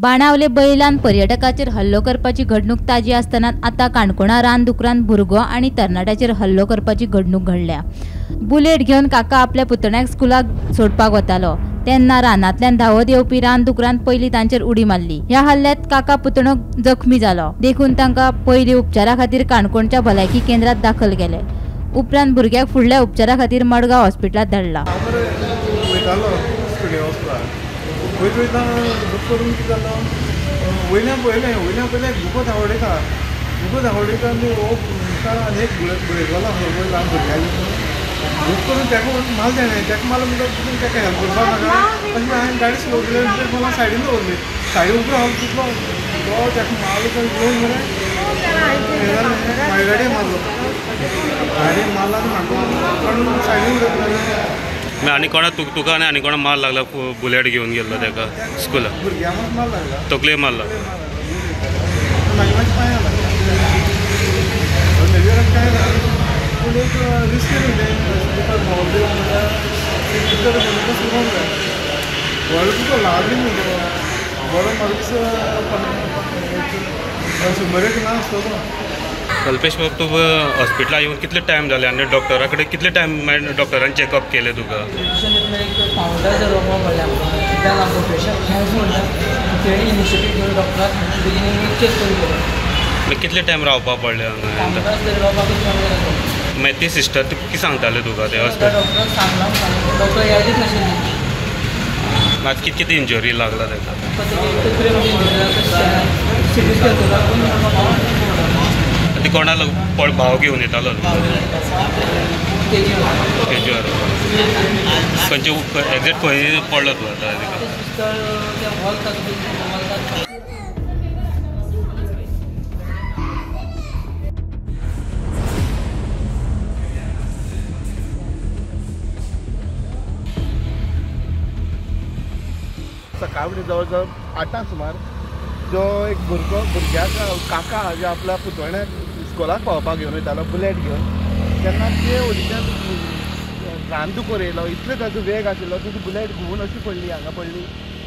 बाणावले बैलान पर्यटकाचेर हल्लो करपाची घडणूक ताजी आसतना आतां काणकोणा रानदुकरान भुरगो आनी तरणाट्याचेर हल्लो करपाची घडणूक घडल्या. बुलेट घेवन काका आपल्या पुतण्याक स्कुलाक सोडपाक वतालो तेन्ना रानांतल्यान धांवत येवपी रानदुकरान पयलीं तांचेर उडी मारली. ह्या हल्ल्यांत काका पुतणो जखमी जालो, देखून तांकां पयलीं उपचारा खातीर काणकोणच्या भलायकी केंद्रात दाखल केले. उपरांत भुरग्याक फुडल्या उपचारा खातीर मडगांव हॉस्पिटलांत धाडला. वयता वयता दुख करून कितें जालो, वयल्यान पळयलें, वयल्यान पळयलें दुखो धांवडयता, दुखो धांवडयता आनी हो मुखार आनी एक बुलेटवालो आसलो पळय ल्हान भुरग्याक दुख करून ताका मारलें तेणें. ताका मारलो म्हणटकच ताका हेल्प करपाक नाका अशें म्हणून हांवें गाडी स्लो केली आनी ताका मला सायडीन दवरली. सायडीन उबो रावलो तितलो तो ताका मारलो तो येवन मरे हें जालें, म्हाज्या गाडयेक मारलो, गाडयेक मारलो आनी म्हाका काडून सायडीन उडयलो. आनी कोणा तुका आनी कोणा मार लागला? बुलेट घेवन गेल्लो ताका स्कुलाक, भुरग्यांक मार लागला, तकले मारला. मागीर मातशें पांयां लागला, मेजर कांय ना, पूण एक रिस्की न्हू तें. तुका भोंवले म्हणल्यार भितर सुरूंक जाय. व्हडलो तुका लागली न्हू तो व्हडलो म्हाका दिसता 100 ना आसतलो. कल्पेश बाब, तूं हॉस्पिटलाक येवन कितले टायम जाले आनी डॉक्टरा कडेन कितले टायम मागीर डॉक्टरान चॅकअप केलें तुका? एक पावंडर जर रोवपाक पडलें आमकां, कित्याक आमकां प्रेशर हेंच म्हणटा तेणी इनिशिएटीव घेवन डॉक्टराक बेगीन चॅक करून गेलो. मागीर कितले टायम रावपाक पडलें हांगा? रावपाकूच. मागीर ती सिस्टर कितें सांगताले तुका ते हॉस्पिटल? डॉक्टराक सांगलां, डॉक्टर यादीच नाशिल्ली. मागीर कितें कितें इंजरी लागला ताका? सिटी स्कॅन करता. ती कोणाक भाव घेवन येतालो? तेजेर खंयचे एग्जॅक्ट खंय पडलो तूं आतां? सकाळी जवळ जवळ 8 सुमार जो एक भुरगो भुरग्याक काका जो आपल्या पुतण्याक स्कुलाक पावोवपाक घेवन वयतालो बुलेट घेवन, तेन्ना ते वयल्यान रानदुकर येयलो. इतलो ताजो वेग आशिल्लो की ती बुलेट घुंवून अशी पडली, हांगा पडली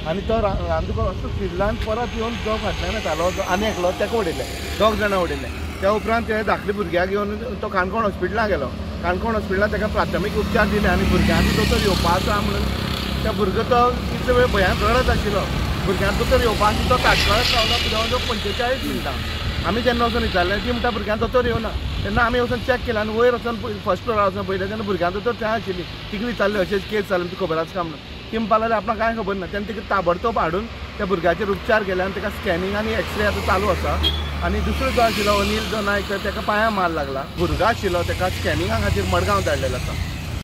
आनी तो रानदुकर असो फिरला आनी परत येवन जो फाटल्यान येतालो आनी एकलो ताका उडयलें, दोग जाणां उडयलें. त्या उपरांत ते धाकले भुरग्याक घेवन तो काणकोण हॉस्पिटलाक गेलो. काणकोण हॉस्पिटलाक ताका प्राथमीक उपचार दिले आनी भुरग्यांक दोतोर येवपाचो आहा म्हणून त्या भुरगो तो कितले वेळ भंयान रडत आशिल्लो. भुरग्यांक दोतोर येवपाक तो ताटकळत रावलो जवळ जवळ 45 मिनटां. आमी जेन्ना वचून विचारलें ती म्हणटा भुरग्यांक दोतोर येवना, तेन्ना आमी वचून चॅक केलें आनी वयर वचून फर्स्ट फ्लोरार वचून पळयलें तेन्ना भुरग्यांक दोतोर थंय आशिल्ली. तिका विचारलें अशेंच केस जालें तुका खबर आसा काय म्हणून, ती म्हणपाक लागली आपणाक कांय खबर ना. तेन्ना तिका ताबडतोब हाडून त्या भुरग्याचेर उपचार केले आनी ताका स्कॅनिंग आनी एक्सरे आतां चालू आसा. आनी दुसरो जो आशिल्लो अनिल जो नायक ताका पांयां मार लागला, भुरगो आशिल्लो ताका स्कॅनिंगा खातीर मडगांव धाडलेलो आसा.